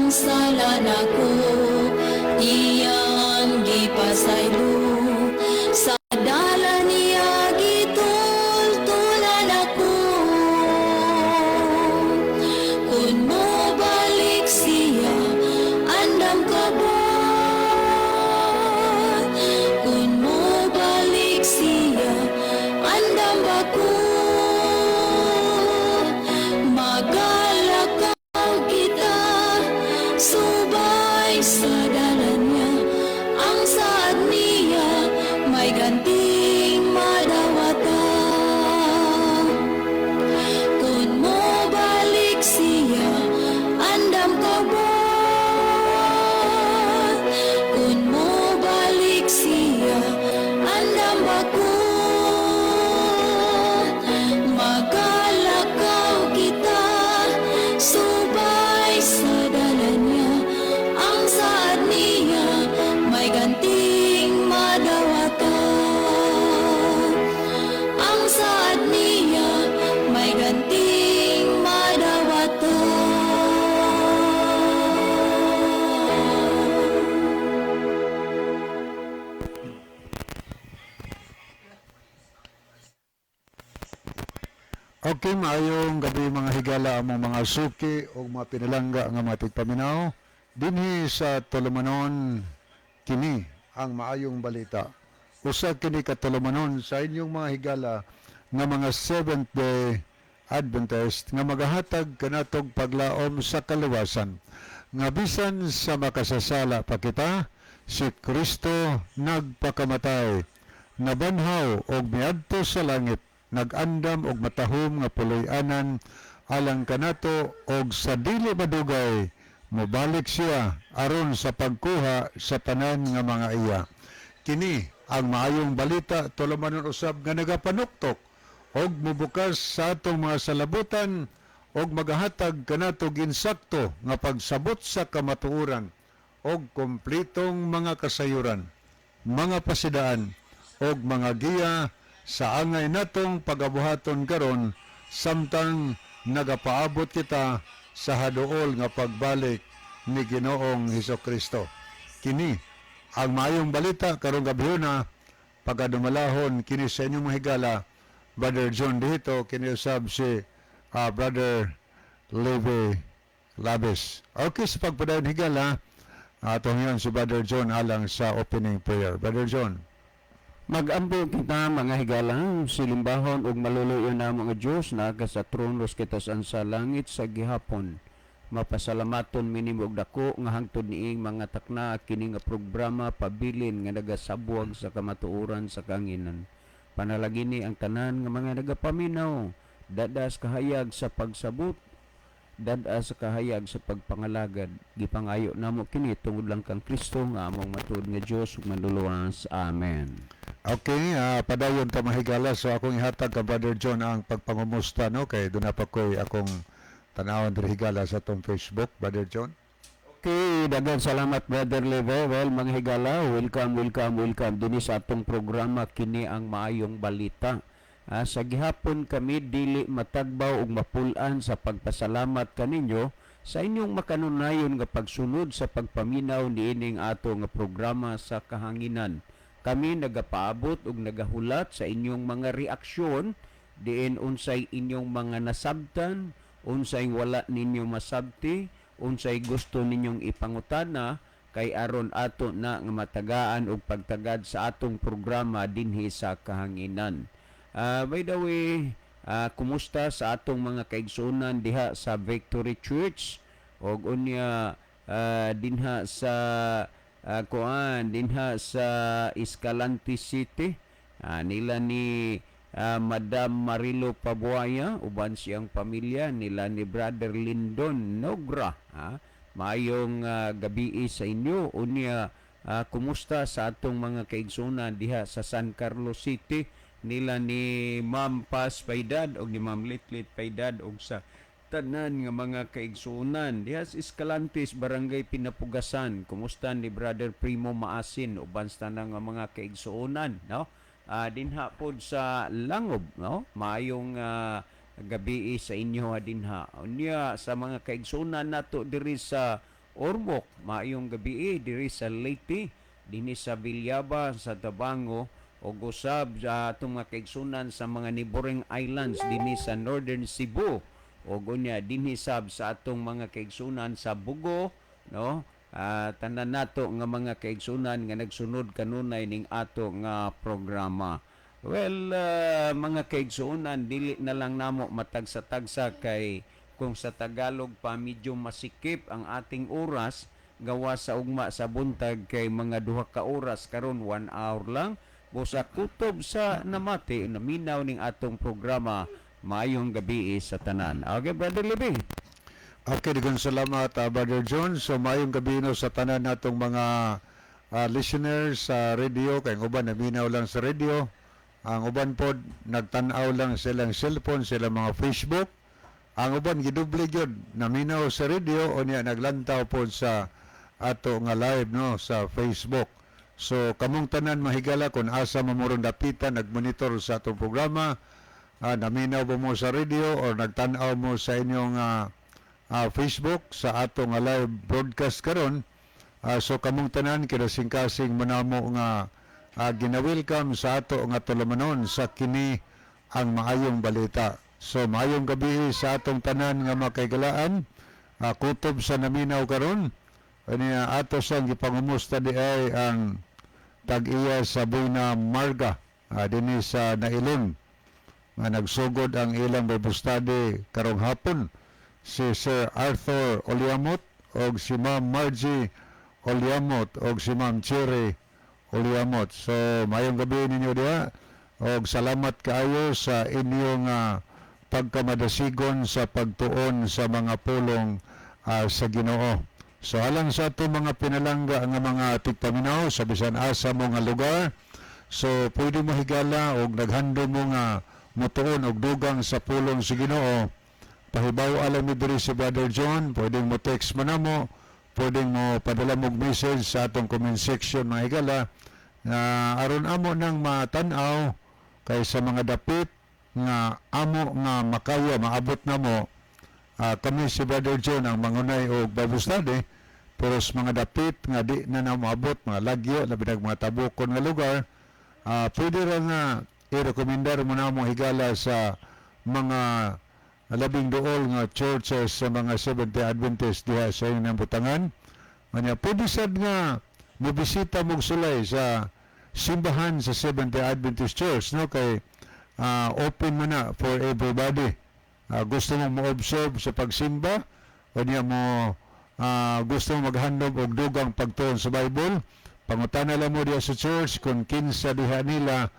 Sala nako iyang gipasaylo. Sa dalan niya gitultulan ako. Kung mobalik siya, andam ka ba? Kung mobalik siya, andam ba ko? Magalakaw kita subay sa dalan niya. Ang saad niya may ganting madawata. Kung mobalik siya, andam ka ba? Kung mobalik siya, andam ba ko? Magalakaw kita subay sa dalan niya. Ang saad niya may ganting madawata. Ang saad niya may ganting madawata. Okay, maayong gabi, mga higala, among mga suki o mga pinalangga nga mga tigpaminaw. Dinhi sa Tulumanon, kini ang maayong balita. Usa kini ka tulumanon sa inyong mga higala nga mga Seventh Day Adventist nga magahatag kanatog paglaom sa kaluwasan. Nga bisan sa makasasala pa kita, si Kristo nagpakamatay, nabanhaw og miadto sa langit, nag-andam og matahom nga puloy-anan alang kanato, og sa dili madugay mobalik siya aron sa pagkuha sa tanan nga mga iya. Kini ang maayong balita, tulumanon usab nga nagapanuktok og mubukas sa atong mga salabutan og magahatag kanato ginsakto nga pagsabot sa kamatuoran og kompletong mga kasayuran, mga pasidaan og mga giya sa angay natong pagabuhaton karon samtang nagapaabot kita sa haduol nga pagbalik ni Ginoong Hesus Kristo. Kini ang maayong balita karong gabhiona, pagadumalahon kini sa inyong mga higala, Brother John dito, kini usab si Brother Levi Labes. Okay, sa pagpadayon, higala, atong yan si Brother John alang sa opening prayer. Brother John. Magampo kita, mga higala. Silimbahon ug maluluyo namo nga Dios, naa ka sa trono sa sa langit sa gihapon. Mapasalamaton mi nimo og dako nga hangtod niing mga takna kini nga programa pabilin nga nagasabuag sa kamatuoran sa kahanginan. Panalangini ang tanan nga mga nagapaminaw, dad-a sa kahayag sa pagsabot, dad-a sa kahayag sa pagpangalagad. Gipangayo namo kini tungod lang kang Kristo nga among matuod nga Dios ug manluluwas. Amen. Okay, padayon ta, mahigala. So akong ihatag ka Brother John ang pagpangumusta, no, kay duna pa ko'y akong tanawon diri, higala, sa atong Facebook, Brother John. Okay, daghang salamat, Brother Leve. Well, mga higala, welcome, welcome, welcome dinhi sa atong programa, kini ang maayong balita. Sa gihapon kami dili matagbaw ug mapul-an sa pagpasalamat kaninyo sa inyong makanunayon nga pagsunod sa pagpaminaw niining ato nga programa sa kahanginan. Kami nagapaabot ug nagahulat sa inyong mga reaksyon diin unsay inyong mga nasabtan, unsay wala ninyo masabti, unsay gusto ninyong ipangutana kay aron ato na nga matagaan og pagtagad sa atong programa dinhi sa kahanginan. By the way, kumusta sa atong mga kaigsuonan diha sa Victory Church og unya dinha sa kuan, dinha sa Escalante City, nila ni Madam Marilo Pabuaya uban siyang pamilya, nila ni Brother Lindon Nogra, ha? Maayong gabi sa inyo. Unya kumusta sa atong mga kaigsuonan diha sa San Carlos City, nila ni Ma'am Paz Paidad og ni Ma'am Litlit Paidad og sa tanan nga mga kaigsuonan diha sa Escalantes, Barangay Pinapugasan. Kumusta ni Brother Primo Maasin uban sa tanan nga mga kaigsuonan, no, dinha pod sa Langob, no? Maayong gabi sa inyo dinha. Unya sa mga kaigsuonan nato diri sa Ormoc, maayong gabi diri sa Leyte, dinhi sa Villaba sa Tabango, ug usab sa atong mga kaigsunan sa mga neighboring islands dinhi sa Northern Cebu, ug unya dinhi sab sa atong mga kaigsunan sa Bogo, no? Tanan nato nga mga kaigsunan nga nagsunod kanunay ning ato nga programa. Well, mga kaigsunan, dili na lang namo matagsa-tagsa kay kung sa Tagalog pa medyo masikip ang ating oras gawa sa ugma sa buntag kay mga 2 ka oras, karon 1 hour lang. Busa kutob sa namati naminaw ning atong programa. Maayong gabi sa tanan. Okay, Brother Libby. Okay, daghang salamat, Brother John. So maayong gabi no sa tanan natong mga listeners sa radio, kay ang uban naminaw lang sa radio. Ang uban pod nagtan-aw lang sa ilang cellphone, sa ilang mga Facebook. Ang uban gidoble gyud, naminaw sa radio o niya naglantaw pod sa ato nga live, no, sa Facebook. So kamong tanan, mahigala, kung asa mo ron dapitan nagmonitor sa atong programa, naminaw ba mo sa radio or nagtan-aw mo sa inyong Facebook sa atong nga live broadcast karon. So kamong tanan, kinasingkasing manamo nga gina-welcome sa ato nga tulumanon sa Kini ang Maayong Balita. So maayong gabi sa atong tanan nga makaigalaan, kutob sa naminaw karon. Kaniya ato sang gipangumusta di ay ang tag-iya sa Buena Marga, dinhi sa Nailon, nga nagsugod ang ilang Bible study karong hapon, si Sir Arthur Oliamot og si Ma'am Margie Oliamot og si Ma'am Cherry Oliamot. So maayong gabi ninyo diha og salamat kaayo sa inyong pagkamadasigon sa pagtuon sa mga pulong sa Ginoo. So alang sa ato mga pinalangga nga mga tigpaminaw sa bisan asa mo nga lugar, so pwede mo, higala, og naghandom mo nga mutuon og dugang sa pulong sa Ginoo. Pahibaw alam mi diri si Brother John, pwedeng mo text mo namo, pwedeng mo padala mo og message sa atong comment section, mga higala, na aron amo nang matan-aw, kay sa mga dapit nga amo nga makaya maabot namo, kami si Brother John ang mangunay og Bible study, pero sa mga dapit nga di na na maabot, mga lagyo, labi nag mga tabukon nga lugar, pwede ra nga i-recommendar mo na mo, higala, sa mga labing duol nga churches sa mga Seventh-day Adventist diha sa inyong butangan. Manya pwede sad nga mobisita mo sulay sa simbahan sa Seventh-day Adventist Church, no, kay open mo na for everybody. Gusto mo mo-observe sa pagsimba o niya mo gusto mo maghandom og dugang pagtuon sa Bible, pangutana lang mo diha sa church kung kinsa diha nila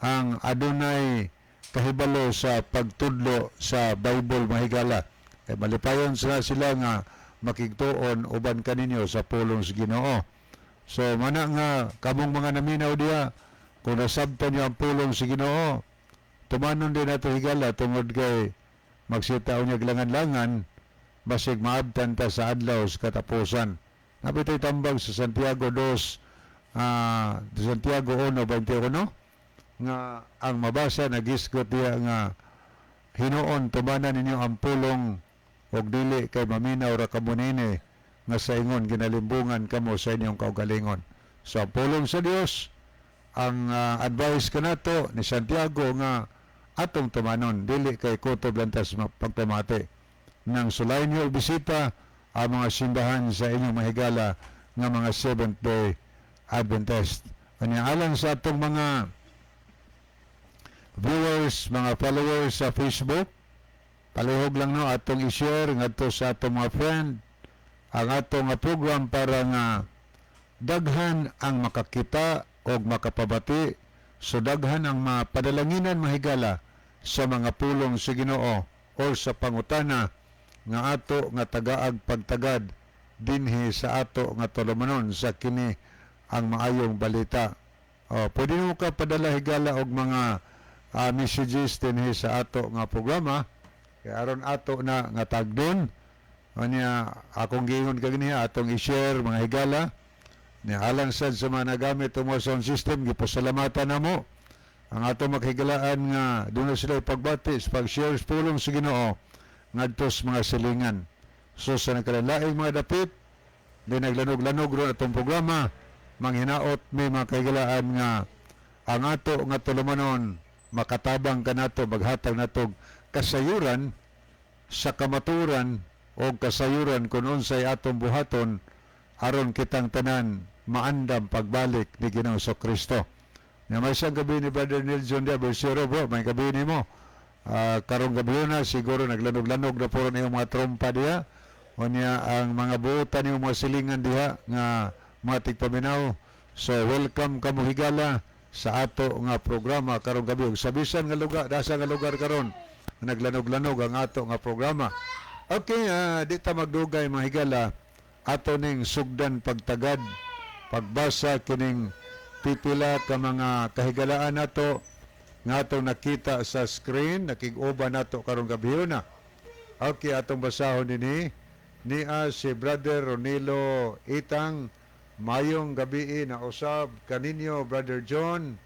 ang adunay kahibalo sa pagtudlo sa Bible, mahigala. Kay malipayon sila sila nga makigtuon uban kaninyo sa pulong sa Ginoo. So mana nga kamong mga naminaw diha, kung nasabtan niyo ang pulong sa Ginoo, tumanon din nato, higala, tungod kay magsita niya langan-langan, basig maabtan ta sa adlaw sa katapusan. Napito'y tambag sa Santiago 2, Santiago 1:21, nga ang mabasa nagisgot diya nga hinuon tumanan ninyo ang pulong og dili kay maminaw ra kamo nini nga sa ingon ginalimbungan kamo sa inyong kaugalingon. So ang pulong sa Dios ang advice kanato ni Santiago nga atong tumanon, dili kay kutob lang tas pagpamati. Nang sulay niyo og bisita ang mga simbahan sa inyong mahigala nga mga Seventh Day Adventist. Kanya alang sa atong mga viewers, mga followers sa Facebook, palihog lang no atong i-share ngadto sa atong mga friend ang atong nga program para nga daghan ang makakita og makapabati, so daghan ang mapadalanginan, mahigala, sa mga pulong sa Ginoo or sa pangutana nga ato nga tagaag pagtagad dinhi sa ato nga tulumanon sa Kini ang Maayong Balita. O, pwede mo ka padala, higala, og mga messages dinhi sa ato nga programa kay aron ato na nga tagdon. Anya akong giingon kaganiha, atong i-share, mga higala. Ni alang sad sa mga nagamit mo sound system, gipasalamatan namo ang ato makhigalaan nga doon na sila pagbati sa pag-share sa pulong sa Ginoo ngadto sa mga silingan. So sa nagkalain mga dapit Di naglanog-lanog ron atong programa, manghinaot may mga kahigalaan nga ang ato nga tulumanon makatabang kanato, maghatag nato kasayuran sa kamaturan o kasayuran kung unsay atong buhaton aron kitang tanan maandam pagbalik ni Ginoong Kristo. Nga may isang gabi ni Brother Neil John Dia, Bersero bro, may gabi ni mo. Karong gabi na, siguro naglanog-lanog na puro niyong mga trompa diha. O niya ang mga buotan niyong mga silingan diha nga mga tigpaminaw. So welcome kamo higala sa ato nga programa karong gabi. Ug sa bisan nga lugar, dasa nga lugar karon naglanog-lanog ang ato nga programa. Okay, di ta magdugay, mga higala, ato ning sugdan pagtagad, pagbasa kining pipila ka mga kahigalaan nato nga atong nakita sa screen, nakig-uban nato karong gabi na. Okay, atong basahon dinhi niya si Brother Ronilo Itang. Mayong gabi na usab kaninyo, Brother John,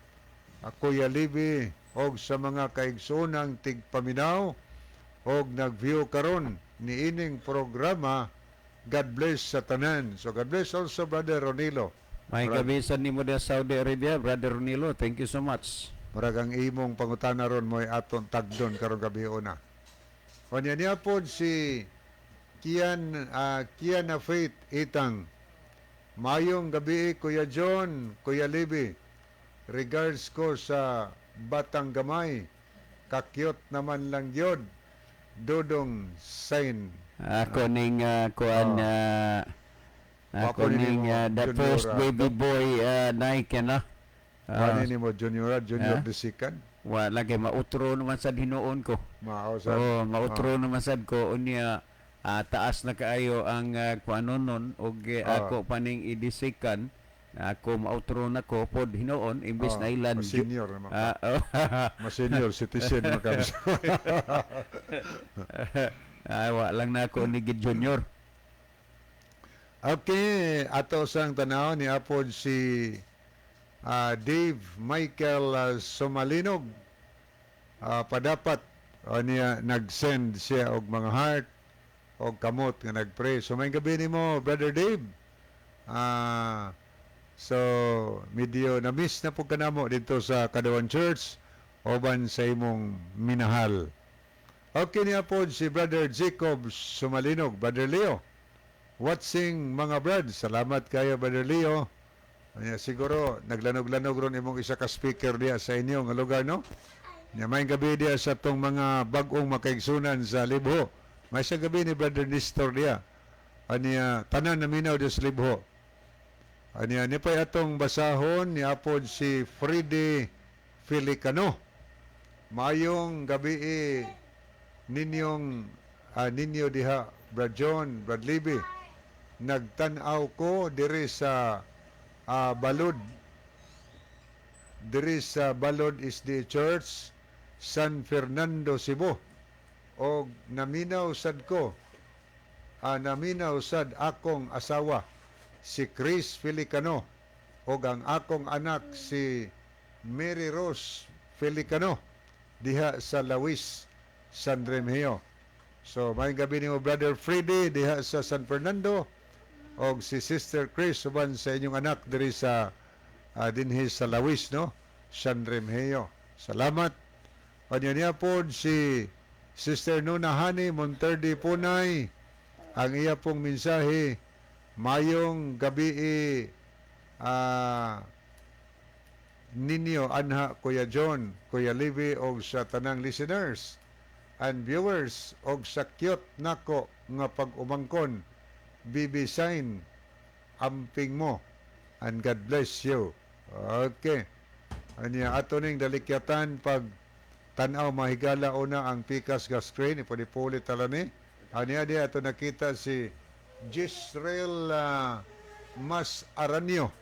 Kuya Libby, og sa mga kaigsoonang tigpaminaw og nag-view karon niining programa. God bless sa tanan. So God bless also, Brother Ronilo. May gabi sa nimo diha sa Saudi Arabia, Brother Ronilo. Thank you so much. Murag ang imong pangutana ron mo'y atong tagdon karong gabi una. Kanya niya po si Kian na Faith Itang. Mayong gabi, Kuya John, Kuya Libby. Regards ko sa Batang Gamay. Kakyot naman lang yun. Dodong Sain. Ako ning kuan ako Ako ni ning mo, the Junior, first baby boy Nike na. Ano ni mo, junior, junior Ah? the second? Wala kay mautro naman sad hinuon ko. Mao sa Oo, mautro naman sad ko unya, taas na kaayo ang kuanon nun og ako paning idisikan ako mautro na ko pod hinuon imbes na ilan Senior naman. Oh. Mas senior citizen makabis. Wa lang na ako ni Gid Junior. Okay, ato sang tanaw ni apod si Dave Michael Somalinog. Padapat niya nag-send siya og mga heart og kamot nga nagpray. So may gabi nimo, Brother Dave. So medyo na-miss na po kanamo dito sa Kadawan Church uban sa imong minahal. Okay niya po si Brother Jacob Sumalinog, Brother Leo. Watching, mga brad. Salamat kayo, Brother Leo. Anya, siguro naglanog-lanog ron imong isa ka speaker diya sa inyo nga lugar, no? Nya may gabi diya sa tong mga bag-ong makaigsunan sa Libho. May isang gabi ni Brother Nestor diya. Anya, tanan naminaw diya sa Libho. Anya, ni pa'y atong basahon ni apod si Freddy Filicano. Mayong gabi ninyong ninyo diha, Brad John, Brad Libby. Nagtan-aw ko diri sa Balud. Diri sa Balod is the Church, San Fernando, Cebu. Og naminaw sad ko. Naminaw sad akong asawa si Chris Felicano og ang akong anak si Mary Rose Felicano diha sa Lawis, San Remigio. So, may gabi nimo, Brother Freddy, diha sa San Fernando og si Sister Chris uban sa inyong anak diri sa dinhi sa Lawis, no? San Remigio. Salamat. Kanya niya po si Sister Nuna Hani Monterde Punay. Ang iya pong mensahe, mayong gabi ninyo anha, Kuya John, Kuya Libby og sa tanang listeners and viewers og sa cute nako nga pag-umangkon BB sign amping mo and God bless you. Okay. Anya ato ning dalikyatan pag tan-aw mahigala una ang pikas ga screen ipuli-puli tala ni. Anya di ato nakita si Gisrael Mas Aranio.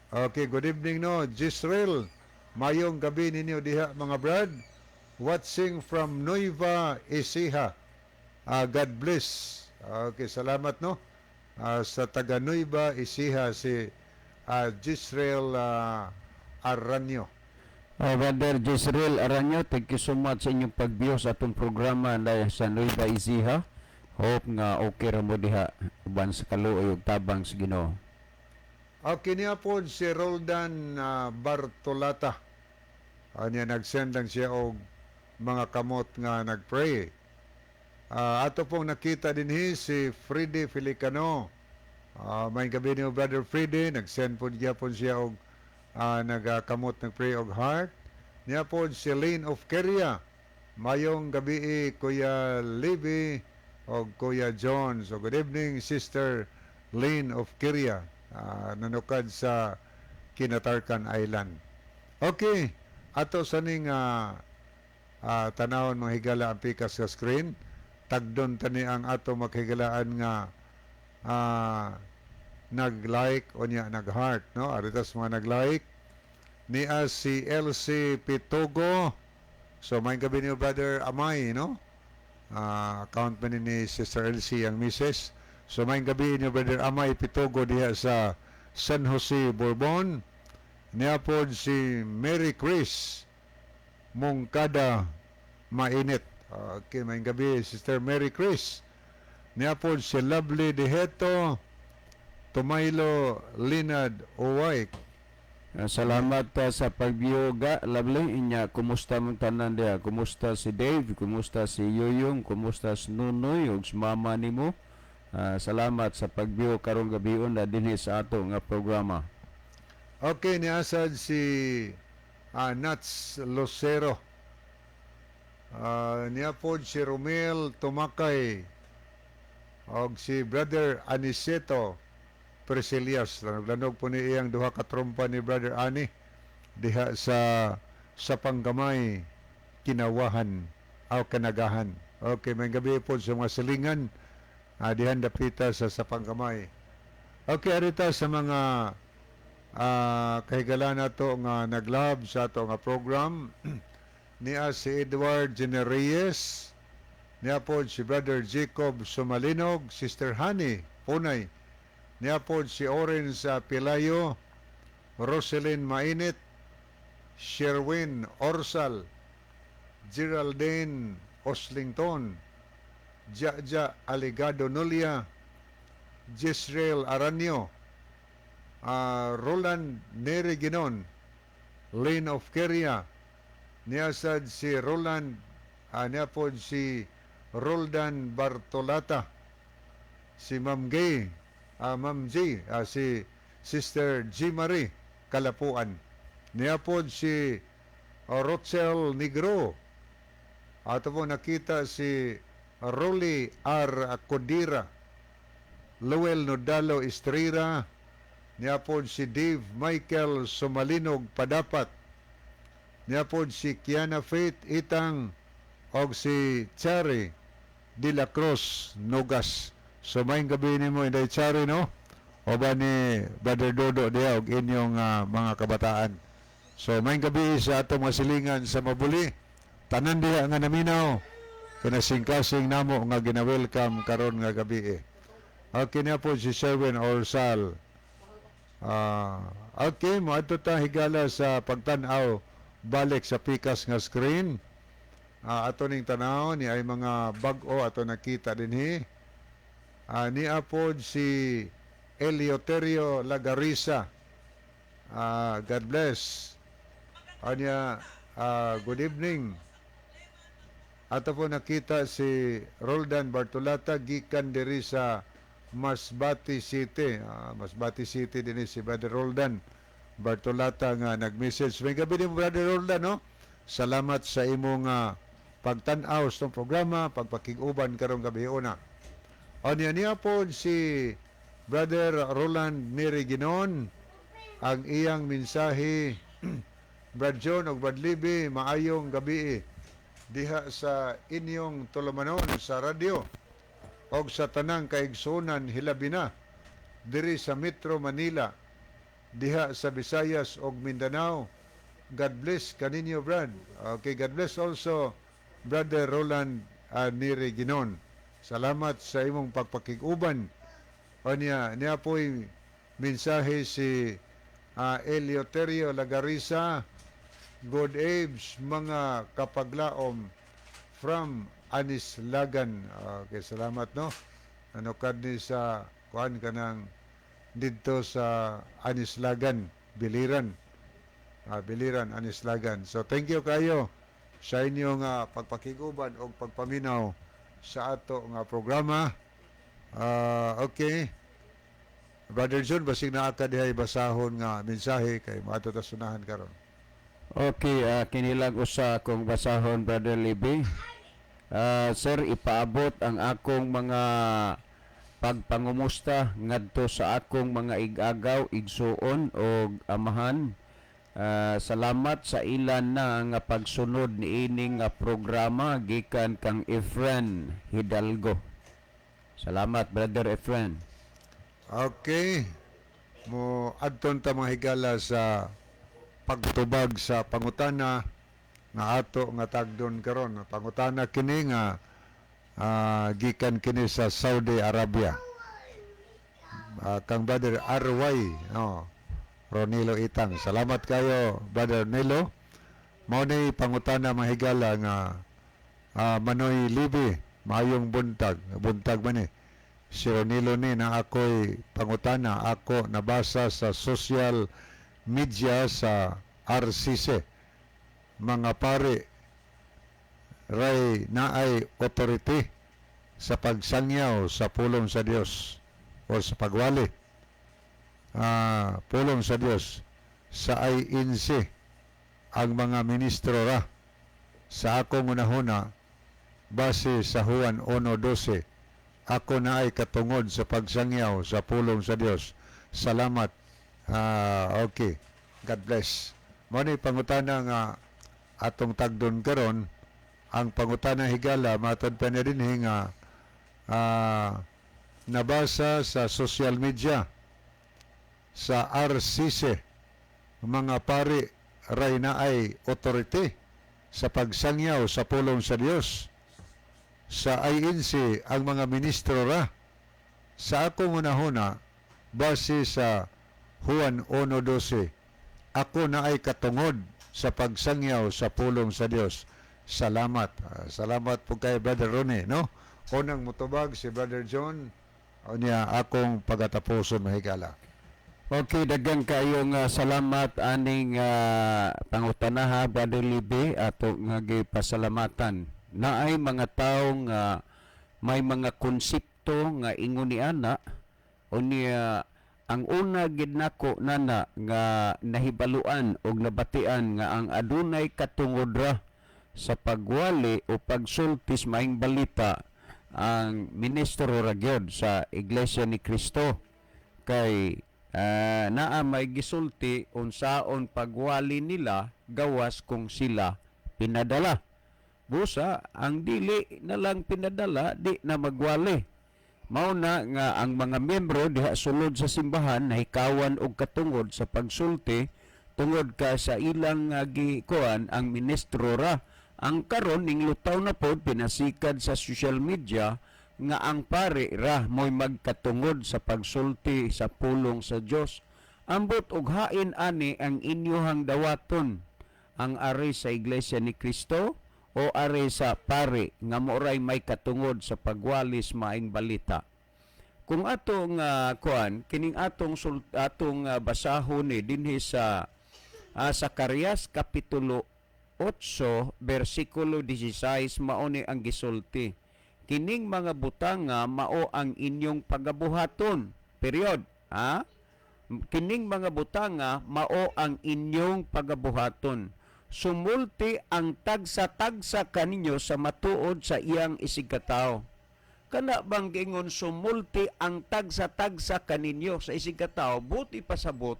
Okay, good evening, no, Gisrael. Mayong gabi ninyo diha, mga brad. Watching from Nueva Ecija. God bless. Okay, salamat, no. Sa taga Nueva Ecija si Gisrael Aranio. Brother Jezreel Aranyo, thank you so much sa inyong pag-view sa atong programa na sa Nueva Ecija. Hope nga okay ra mo diha uban sa kaluoy ug tabang sa Ginoo. Okay niya po si Roldan Bartolata. Niya nag-send lang siya og mga kamot nga nag-pray. Ato pong nakita dinhi si Freddy Filicano. May gabi niyo, Brother Freddy, nag-send po gyapon siya og nagakamot nag-pray og heart. Niya po si Lane of Keria. Mayong gabi, Kuya Libby og Kuya John. So good evening, Sister Lane of Keria. Nanukad sa Kinatarkan Island. Okay, ato sa ning tanawon, mga higala, ang pikas sa screen. Tagdon tani ang ato makhigalaan nga nag-like o niya nag-heart, no? Aritas mga nag-like. Niya si LC Pitogo. So may gabi niyo, Brother Amay, no? Account man ni Sister LC ang misis. So may gabi niyo, Brother Amay Pitogo, diha sa San Jose, Bourbon. Niya pod si Mary Chris Mungkada Mainit. Okay, may gabi, Sister Mary Chris. Niya pod si Lovely Deheto Tumaylo Linad Uway. Salamat sa pagbiyuga, Lovely. Inya, kumusta mong tanan diha? Kumusta si Dave? Kumusta si Yuyong? Kumusta si Nunoy? Ug si mama nimo? Salamat sa pagbiyo karong gabion na dinhi sa ato nga programa. Okay, niasad si Nats Lucero. Niya pod si Romel Tumakay og si Brother Aniceto Priscilias. Lanog-lanog po ni iyang duha ka trompa ni Brother Ani diha sa Panggamay, Kinawahan aw Kanagahan. Okay, may gabi po sa mga silingan dihan dapita sa Panggamay. Okay, arita sa mga kahigala nato nga nag-love sa ato nga program, niya si Edward Genereyes, niya po si Brother Jacob Sumalinog, Sister Honey Punay, niya po si Oren sa Pilayo, Roselyn Mainit, Sherwin Orsal, Geraldine Oslington, Jaja Aligado Nulia, Jezreel Aranio, Roland Neri Ginon, Lane of Keria, niya sad si Roland, niya po si Roldan Bartolata, si Ma'am Gay, Ma'am G, si Sister G. Marie Kalapuan. Niya po si Rochelle Negro. Ato po nakita si Rolly R. Codira, Luel Nodalo Estrera, niya po si Dave Michael Sumalinog Padapat, niya po si Kiana Faith Itang og si Chari de la Cruz Nogas. So may gabi nimo, Inday Chari, no? O ba ni Brother Dodo diha og inyong mga kabataan. So may gabi sa atong mga silingan sa Mabuli. Tanan diha nga naminaw. Kinasingkasing namo nga gina-welcome karon nga gabi eh. Okay na po si Sherwin Orsal. Okay, moadto ta, higala, sa pagtan-aw balik sa pikas nga screen. Ato ning tanaw ni ay mga bag-o ato nakita dinhi. Niya pod si Eleuterio Lagarisa. God bless. Anya, good evening. Ato po nakita si Roldan Bartolata gikan diri sa Masbate City. Masbate City din si Brother Roldan Bartolata nga nag-message. May gabi din, Brother Roldan, no? Salamat sa imong pagtan-aw sa programa, pagpakig-uban karong gabi una. O niya niya po si Brother Roland Neri Ginon ang iyang mensahe: "Brad John ug Brad Libby, maayong gabi diha sa inyong tulumanon sa radyo og sa tanang kaigsunan, hilabi na diri sa Metro Manila, diha sa Visayas ug Mindanao. God bless kaninyo, Brad." Okay, God bless also, Brother Roland Neri Ginon. Salamat sa imong pagpakig-uban. O niya, niya po'y mensahe si Eleuterio Lagarisa: "Good Aves, mga kapaglaom from Anislagan. Okay, salamat, no. Nanukad ni sa kuan kanang didto sa Anislagan, Biliran. Biliran, Anislagan. So thank you kayo sa inyong pagpakiguban o pagpaminaw sa ato nga programa. Okay. Brother John, basig naa ka dihay basahon nga mensahe kay maato ta sunahan karon. Okay, kini lang usa akong basahon, Brother Libby. Sir, ipaabot ang akong mga pagpangumusta ngadto sa akong mga igagaw, igsuon og amahan. Salamat sa ilan na nga pagsunod niining nga programa, gikan kang Efren Hidalgo. Salamat, Brother Efren. Okay. Mo adton ta, mga higala, sa pagtubag sa pangutana nga ato nga tagdon karon. Pangutana kini nga gikan kini sa Saudi Arabia. Kang Brother RY, no? Ronilo Itang. Salamat kayo, Brother Nilo. Mao ni pangutana, mga higala, nga Manoy Libi, maayong buntag. Buntag man ni. Si Ronilo ni na ako'y pangutana, ako nabasa sa social media sa RCC. Mga pare ray naay authority sa pagsangyaw sa pulong sa Dios o sa pagwali pulong sa Dios sa INC, ang mga ministro ra. Sa akong unahuna, base sa Juan 1:12, ako na ay katungod sa pagsangyaw sa pulong sa Dios. Salamat. Okay, God bless. Mao ni pangutana nga atong tagdon karon. Ang pangutana, higala, matod pa na din nga nabasa sa social media sa RCC, mga pari ray na ay authority sa pagsangyaw sa pulong sa Dios sa INC, ang mga ministro ra. Sa akong unahuna, base sa Juan 1:12, ako na ay katungod sa pagsangyaw sa pulong sa Dios. Salamat. Salamat po kay Brother Ronnie, no? Unang mutubag si Brother John unya akong pagatapuson, mahigala. Okay, daghan kayong salamat aning pangutanaha, Brother Libby, ato nga gipasalamatan. Naay mga tawo nga may mga konsepto nga ingon ni ana. Unya ang una gid nako nana nga nahibaluan og nabatian nga ang adunay katungod ra sa pagwali o pagsultis maayong balita, ang ministro ra gyud sa Iglesia ni Cristo, kay naa may gisulti unsaon pagwali nila gawas kung sila pinadala. Busa ang dili na lang pinadala, di na magwali. Mao na nga ang mga miyembro diha sulod sa simbahan nahikawan og katungod sa pagsulti tungod ka sa ilang gikuan, ang ministro ra. Ang karon ning lutaw na pod, pinasikad sa social media nga ang pare ra mo'y magkatungod sa pagsulti sa pulong sa Dios. Ambot og hain ani ang inyohang dawaton, ang ari sa Iglesia ni Cristo o ari sa pare nga mooray may katungod sa pagwalis maayong balita? Kung atong kuan kining atong basahon ni dinhi sa Zacarias kapitulo 8 bersikulo 16, mao ni ang gisulti: "Kining mga butanga mao ang inyong pagabuhaton." Period. Ha, kining mga butanga mao ang inyong pagabuhaton: sumulti ang tagsa-tagsa kaninyo sa matuod sa iyang isigkatao. Kana bang giingon sumulti ang tagsa-tagsa kaninyo sa isigkatao, buti pasabot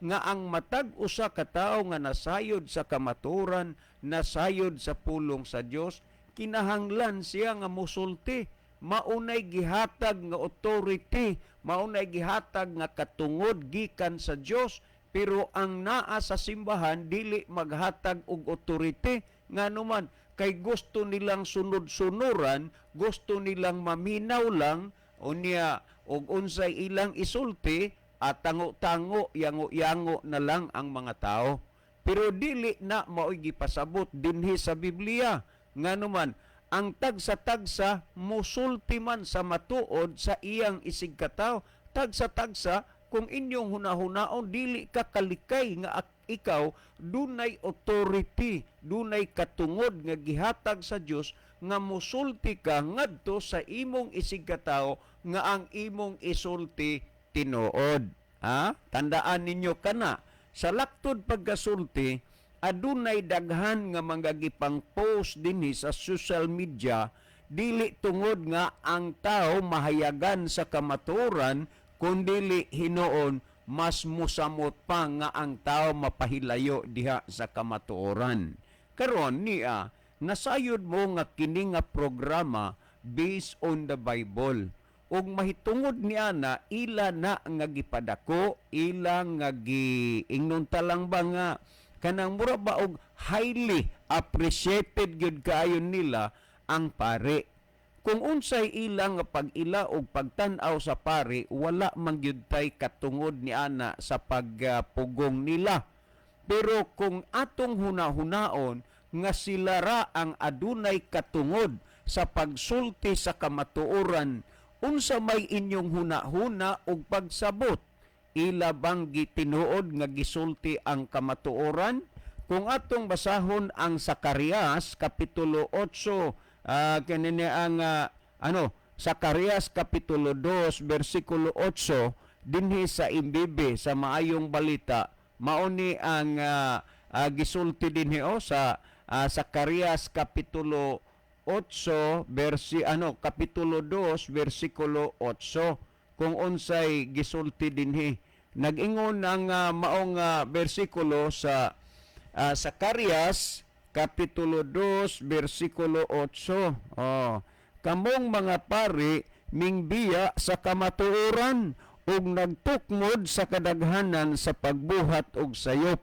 nga ang matag usa ka tawo nga nasayod sa kamaturan, nasayod sa pulong sa Dios, kinahanglan siya nga musulti. Maunay gihatag nga authority, maunay gihatag nga katungod gikan sa Dios, pero ang naa sa simbahan dili maghatag og authority. Ngano man? Kay gusto nilang sunod-sunuran, gusto nilang maminaw lang unya og unsay ilang isulti at tango-tango, yango-yango na lang ang mga tao. Pero dili na mao'y gipasabot dinhi sa Biblia. Ngano man, Ang tagsa-tagsa musulti man sa matuod sa iyang isigkatawo. Tagsa-tagsa, kung inyong hunahunaon, dili ka kalikay nga ikaw dunay authority, dunay katungod nga gihatag sa Dios nga musulti ka ngadto sa imong isigkatawo nga ang imong isulti tinuod. Ha? Tandaan ninyo kana sa laktod pagkasulti, adunay daghan nga mga gipang post dinhi sa social media, dili tungod nga ang tao mahayagan sa kamatuoran, kundili hinuon mas musamot pa nga ang tao mapahilayo diha sa kamatuoran. Karon niya nasayod mo nga kini nga programa based on the Bible, ug mahitungod niya na ila na nga gipadako, ila nga giingnon talang ba nga kanang mura ba og highly appreciated gyud kaayo nila ang pare. Kung unsay ila nga pag-ila og pagtan-aw sa pare, wala man gyud tay katungod ni ana sa pagpugong nila. Pero kung atong hunahunaon nga sila ra ang adunay katungod sa pagsulti sa kamatuoran, unsa may inyong hunahuna og pagsabot? Ila bang gitinuod nga gisulti ang kamatuoran? Kung atong basahon ang Sakarias kapitulo 8, kanini ang ano, Sakarias kapitulo 2 bersikulo 8 dinhi sa imbibe sa Maayong Balita, mao ni ang gisulti dinhi o sa Sakarias kapitulo 8 versi ano, kapitulo 2 bersikulo 8, kung unsay gisulti dinhi. Nag-ingon ang maong bersikulo sa Sakarias kapitulo 2 bersikulo 8. Oh, kamong mga pari mingbiya sa kamatuoran ug nagtukmod sa kadaghanan sa pagbuhat og sayop.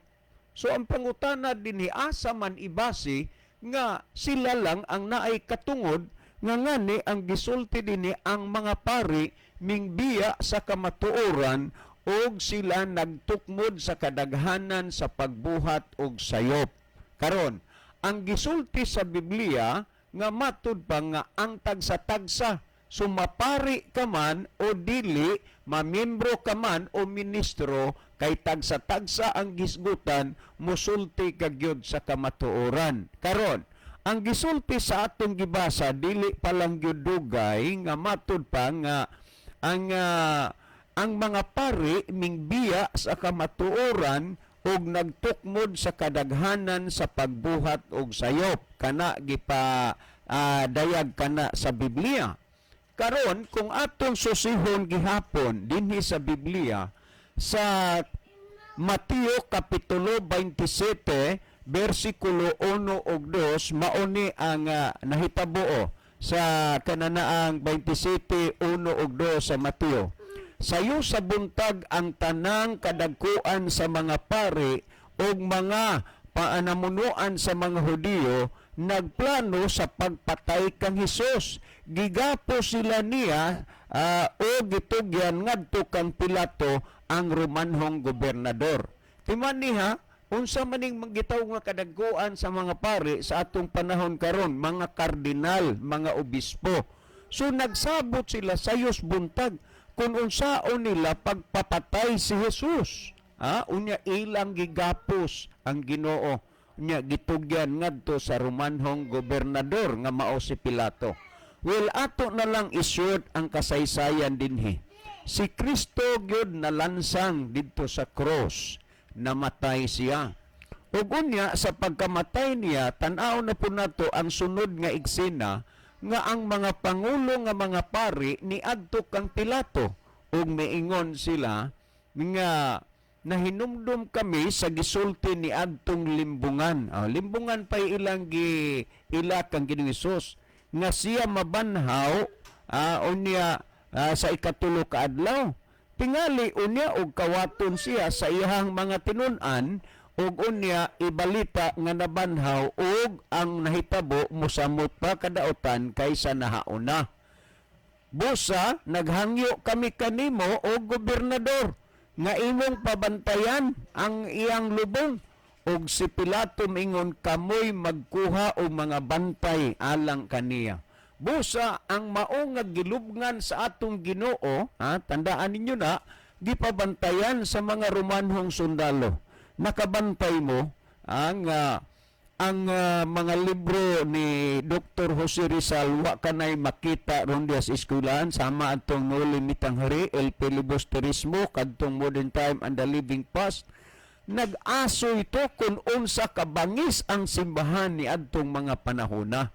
So ang pangutana dinhi, asa man ibase nga sila lang ang naay katungod nga ngani ang gisulti dinhi, ang mga pari mingbiya sa kamatuoran og sila nagtukmod sa kadaghanan sa pagbuhat og sayop? Karon, ang gisulti sa Biblia nga matud pa nga ang tagsa-tagsa, sumapari ka man o dili, mamiyembro ka man o ministro, kay tagsa-tagsa ang gisgutan, musulti ka gyud sa kamatuoran. Karon, ang gisulti sa atong gibasa dili pa lang gyud dugay nga matud pa nga ang mga pari mingbiya sa kamatuoran ug nagtukmod sa kadaghanan sa pagbuhat og sayop. Kana gipa dayag kana sa Biblia. Karon, kung atong susihon gihapon dinhi sa Biblia sa Mateo kapitulo 27 bersikulo 1 ug 2, mao ni ang nahitabo sa kananaang 27:1 ug 2 sa Mateo. Sayo sa buntag, ang tanang kadagkuan sa mga pari ug mga paanamunuan sa mga Hudiyo nagplano sa pagpatay kang Hesus. Gigapo sila niya o gitugyan ngadto kang Pilato, ang Romanhong gobernador. Timan niha, unsa maning manggitaw nga kadagkuan sa mga pari sa atong panahon karon? Mga kardinal, mga obispo. So nagsabot sila sayos buntag kung unsaon nila pagpapatay si Jesus. Ha? Unya ilang gigapos ang Ginoo. Unya gitugyan ngadto sa Romanhong gobernador nga mao si Pilato. Well, ato na lang i-short ang kasaysayan dinhi. Si Kristo gyud nalansang didto sa cross. Namatay siya. Ug unya sa pagkamatay niya, tan-aw na po nato ang sunod nga eksena nga ang mga pangulo nga mga pari niadto kang Pilato ug miingon sila nga nahinumdum kami sa gisulti ni adtong limbungan. Oh, limbungan pa'y ilang gi ila kang Ginoong Hesus nga siya mabanhaw unya sa ikatulo ka adlaw. Tingali unya og kawaton siya sa iyahang mga tinun-an ug unya ibalita nga nabanhaw ug ang nahitabo mosamot pa kadaotan kaysa nahauna. Busa naghangyo kami kanimo o gobernador nga imong pabantayan ang iyang lubong. Ug si Pilato mingon, "Kamoy magkuha og mga bantay alang kaniya." Busa ang mao nga gilubngan sa atong Ginoo, ha, tandaan ninyo na, gipabantayan sa mga Romanhong sundalo. Nakabantay mo ang mga libro ni Dr. Jose Rizal, wa kanay makita ron diya sa eskwelahan, sama atong Noli Me Tangere, El Filibusterismo, kadtong Modern Time and the Living Past. Nag-aso ito kung unsa kabangis ang simbahan ni adtong mga panahona.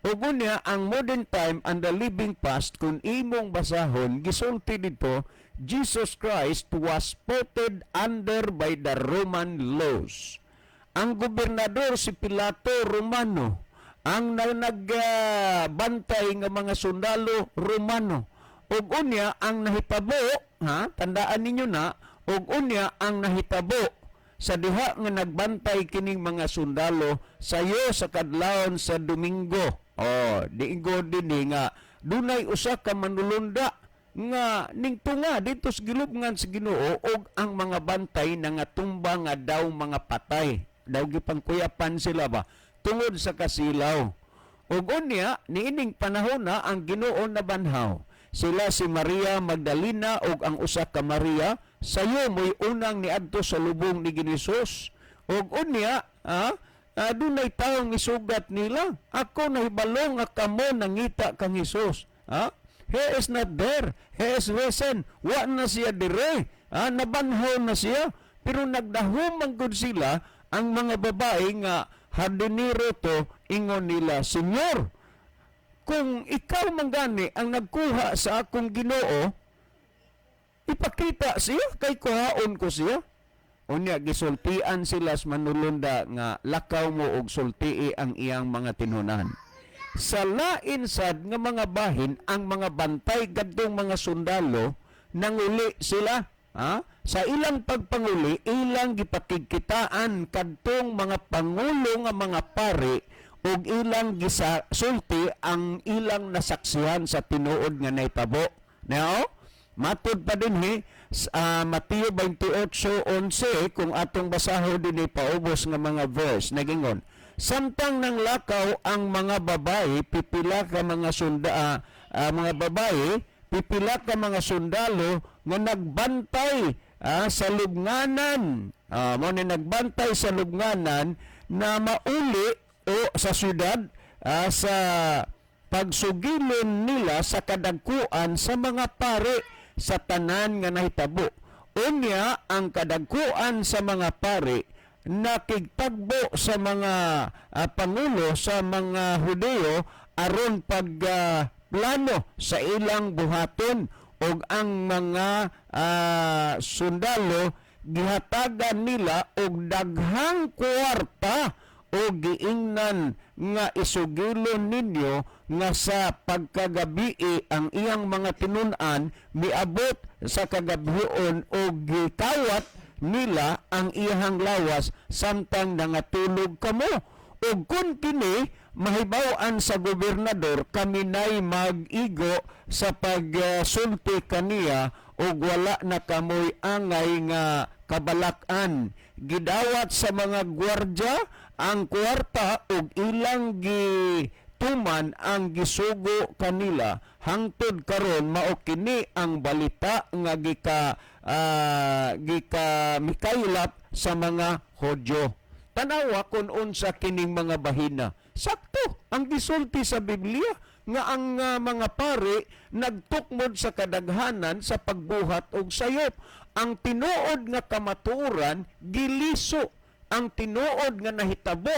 Ug unya ang Modern Time and the Living Past, kung imong basahon, gisulti dito, Jesus Christ was put under by the Roman laws. Ang gobernador si Pilato, Romano. Ang nagbantay nga mga sundalo, Romano. Ug unya ang nahitabo, ha, tandaan ninyo na, ug unya ang nahitabo sa diha nga nagbantay kining mga sundalo sayo sa kadlawon sa Domingo. Oh, diingo dinhi nga dunay usa ka manulunda nga ningtunga dito sa gilubngan sa Ginoo ug ang mga bantay nangatumba nga daw mga patay. Daw gipangkuyapan sila ba tungod sa kasilaw. Ug unya niining panahon na ang Ginoo nabanhaw. Sila si Maria Magdalena ug ang usa ka Maria sayo mo'y unang niadto sa lubong ni Ginoong. Ug unya, dunay taong misugat nila. "Ako nahibalo nga kamo nangita kang Hesus. Ha? He is not there. He is risen." Wa na siya dire. Ha? Nabanhaw na siya. Pero nagdahom man gud sila, ang mga babae nga hardinero to, ingon nila, "Senyor, kung ikaw man gani ang nagkuha sa akong Ginoo, ipakita siya kay kuhaon ko siya." Unya gisultian sila sa manulunda nga, "Lakaw mo og sultii ang iyang mga tinunan." Sa lain sad nga mga bahin, ang mga bantay kadtong mga sundalo nanguli sila, ha? Sa ilang pagpanguli, ilang gipakigkitaan kadtong mga pangulo nga mga pari ug ilang gisulti ang ilang nasaksihan sa tinuod nga nahitabo. Now, matud pa dinhi sa Mateo 28:11, kung atong basahon dinhi paubos nga mga verse, nagingon, samtang nanglakaw ang mga babae, pipila ka mga sunda mga babae, pipila ka mga sundalo nga nagbantay sa lubnganan, mo ni nagbantay sa lubnganan na mauli o sa syudad sa pagsugilon nila sa kadagkuan sa mga pare sa tanan nga nahitabo. Unya ang kadagkuan sa mga pare nakigtagbo sa mga pangulo sa mga Hudeo aron pag plano sa ilang buhaton, ug ang mga sundalo gihatagan nila og daghang kwarta o giingnan nga, "Isugilon ninyo nga sa pagkagabii ang iyang mga tinun-an miabot sa kagabhion o gikawat nila ang iyang lawas samtang nangatulog kamo. Ug kun kini mahibaw-an sa gobernador, kami nay mag-igo sa pagsulti kaniya ug wala na kamoy angay nga kabalak-an." Gidawat sa mga gwardya ang kwarta ug ilang gituman ang gisugo kanila. Hangtod karon mao kini ang balita nga gika mikaylap sa mga Hodyo. Tanawa kung unsa kining mga bahina. Sakto ang gisulti sa Biblia nga ang mga pare nagtukmod sa kadaghanan sa pagbuhat og sayop. Ang tinuod nga kamatuoran giliso. Ang tinuod nga nahitabo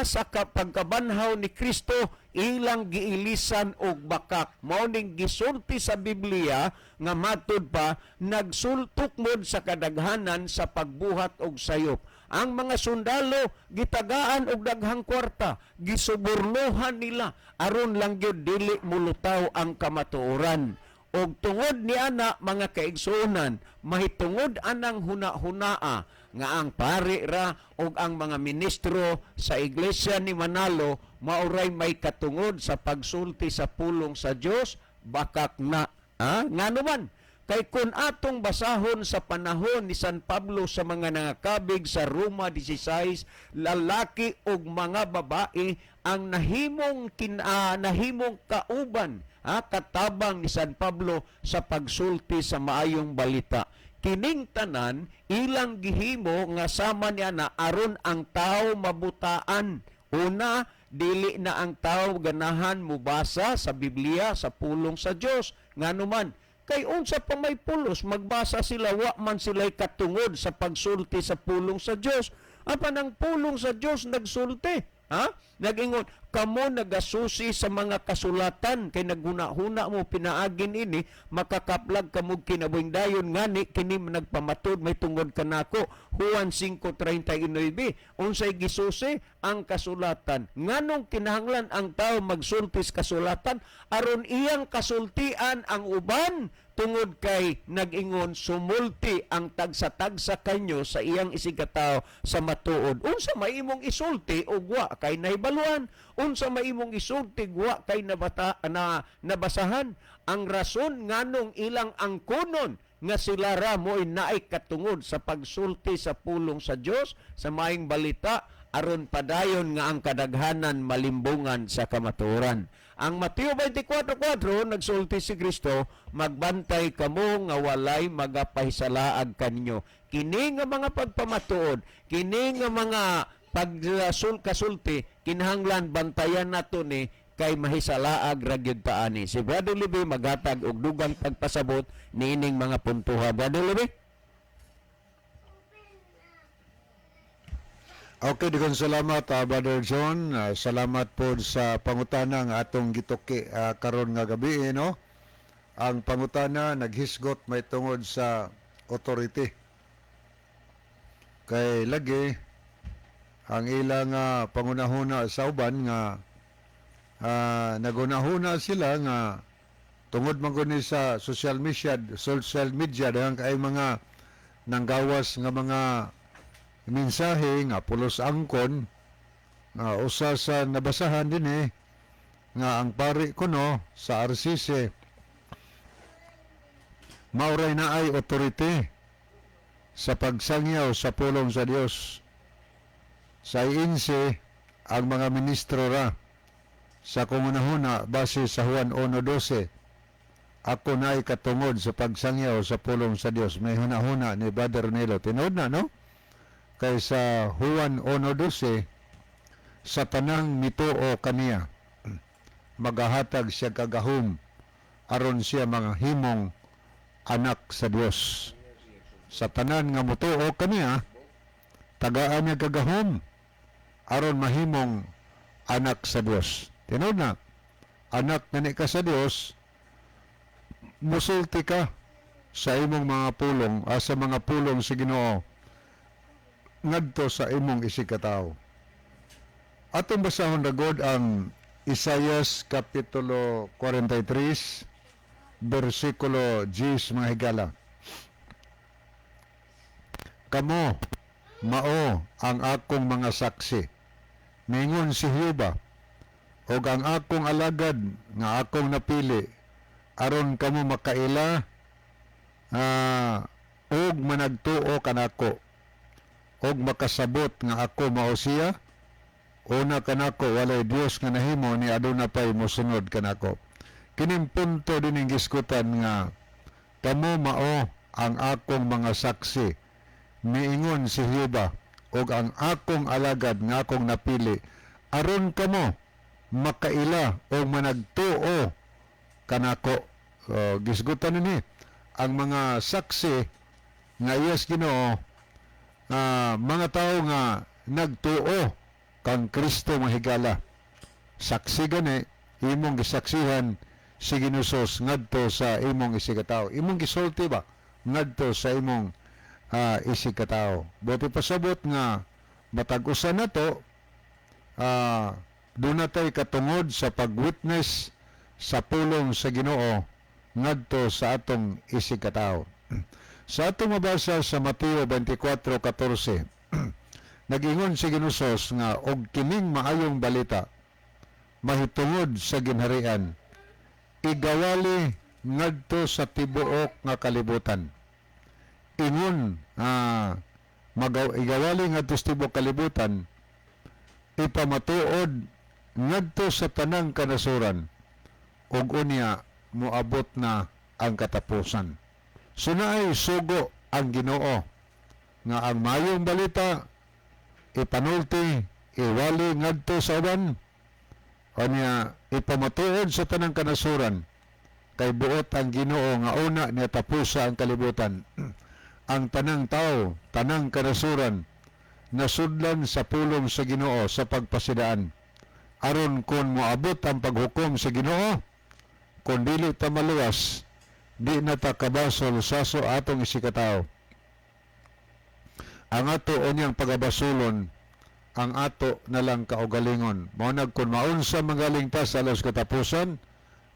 sa pagkabanhaw ni Kristo, ilang giilisan og bakak. Mao ning gisulti sa Biblia nga matud pa nagsultukmod sa kadaghanan sa pagbuhat og sayop. Ang mga sundalo gitagaan og daghang kwarta, gisubornohan nila aron lang gyud dili mulutaw ang kamatuoran. Og tungod ni ana, mga kaigsuonan, mahitungod anang huna-hunaa nga ang pari ra og ang mga ministro sa iglesia ni Manalo maoray may katungod sa pagsulti sa pulong sa Dios, bakak na. Ha? Ngano man Kay kung atong basahon sa panahon ni San Pablo sa mga nangakabig sa Roma 16, lalaki ug mga babae ang nahimong kauban, katabang ni San Pablo sa pagsulti sa maayong balita. Kining tanan ilang gihimo nga sama niya na aron ang tao mabutaan. Una, dili na ang tao ganahan mubasa sa Biblia, sa pulong sa Dios. Nganuman, kay unsa pa may pulos magbasa sila, wa man sila'y katungod sa pagsulti sa pulong sa Dios. Apan ang pulong sa Dios nagsulti. Ha? Nagingon, kamo nagasusi sa mga kasulatan kay naghuna-huna mo pinaagin ini makakaplag kamo kinabuhing dayon, ngani kini nagpamatud may tungod kanako. Juan 5:39. Unsay gisusi ang kasulatan? Nganong kinahanglan ang tao magsulti sa kasulatan? Aron iyang kasultian ang uban, tungod kay nag-ingon sumulti ang tagsa-tagsa kanyo sa iyang isigkatawo sa matuod. Unsa may imong isulti ug wa kay nahibaluan? Unsa may imong isulti ug wa kay nabata, na nabasahan? Ang rason nganong ilang angkonon nga sila ra mo'y naay katungod sa pagsulti sa pulong sa Dios, sa maayong balita, aron padayon nga ang kadaghanan malimbungan sa kamatuoran. Ang Mateo 24:4, nagsulti si Kristo, magbantay kamo nga walay magapahisalaag kaninyo. Kini nga mga pagpamatuod, kini nga mga pagkasulti, kinahanglan bantayan nato ni kay mahisalaag ra gyud ta ani. Si Brother Libby maghatag og dugang pagpasabot niining mga puntuha. Brother Libby? Okay, daghang salamat, Brother John. Salamat po sa pangutana nga atong gituki karon nga gabi, eh, no? Ang pangutana naghisgot may tungod sa authority. Kay lagi ang ilang pangunahuna sa uban nga nagunahuna sila nga tungod man gud ni sa social media dahil kay mga nanggawas nga mga mensahe nga pulos angkon, nga usa sa nabasahan din eh nga ang pari kuno sa RCC mauray na ay authority sa pagsangyaw sa pulong sa Dios. Sa INC, ang mga ministro ra sa kungunahuna base sa Juan 1:12, ako na ay katungod sa pagsangyaw sa pulong sa Dios. May hunahuna ni Brother Nilo, tinuod na, no? Kay sa Juan 1:12, sa tanang mituo kaniya magahatag siya kagahom aron siya mga himong anak sa Dios. Sa tanan nga mutuo kaniya, tagaan niya kagahom aron mahimong anak sa Dios. Tinuod na, anak na ni ka sa Dios, musulti ka sa imong mga pulong, sa mga pulong sa Ginoo ngadto sa imong isigkatawo. Atong basahon ragod ang Isayas Kapitulo 43 versikulo 10, mga higala. "Kamo mao ang akong mga saksi," ningon si Jehova, "ug ang akong alagad nga akong napili, aron kamo makaila ug managtuo kanako ug makasabot nga ako mao siya. Una kanako walay Dios nga nahimo, ni aduna pay mosunod kanako." Kining punto dining giskutan nga kamo mao ang akong mga saksi, niingon si Jehova, ug ang akong alagad nga akong napili, aron kamo makaila o managtuo kanako. So, gisgutan nini ang mga saksi nga iyas Ginoo, mga tao nga nagtuo kang Kristo, mga higala. Saksi gani, imong gisaksihan si Ginoong ngadto sa imong isigkatawo, imong gisulti ba ngadto sa imong isigkatawo. Buot pasabot nga matag usa nato duna tay katungod sa pag-witness sa pulong sa Ginoo ngadto sa atong isigkatawo. Sa atong mabasa sa Mateo 24:14, nag-ingon si Ginoong nga og kining maayong balita mahitungod sa ginharian igawali ngadto sa tibuok nga kalibutan. Ingon igawali ngadto sa tibuok kalibutan, ipamatuod ngadto sa tanang kanasuran, ug unya moabot na ang katapusan. So naay sugo ang Ginoo nga ang mayong balita ipanulti, iwali ngadto sa uban, unya ipamatuod sa tanang kanasuran, kay buot ang Ginoo nga una niya tapusa ang kalibutan. Ang tanang tao, tanang kanasuran nasudlan sa pulong sa Ginoo sa pagpasidaan, aron kon moabot ang paghukom sa Ginoo, kon dili ta maluwas, di na ta kabasol sa so atong isigkatawo. Ang ato unyang pagabasulon ang ato na lang kaugalingon. Mao nag kun maunsa magaling ta sa alas katapusan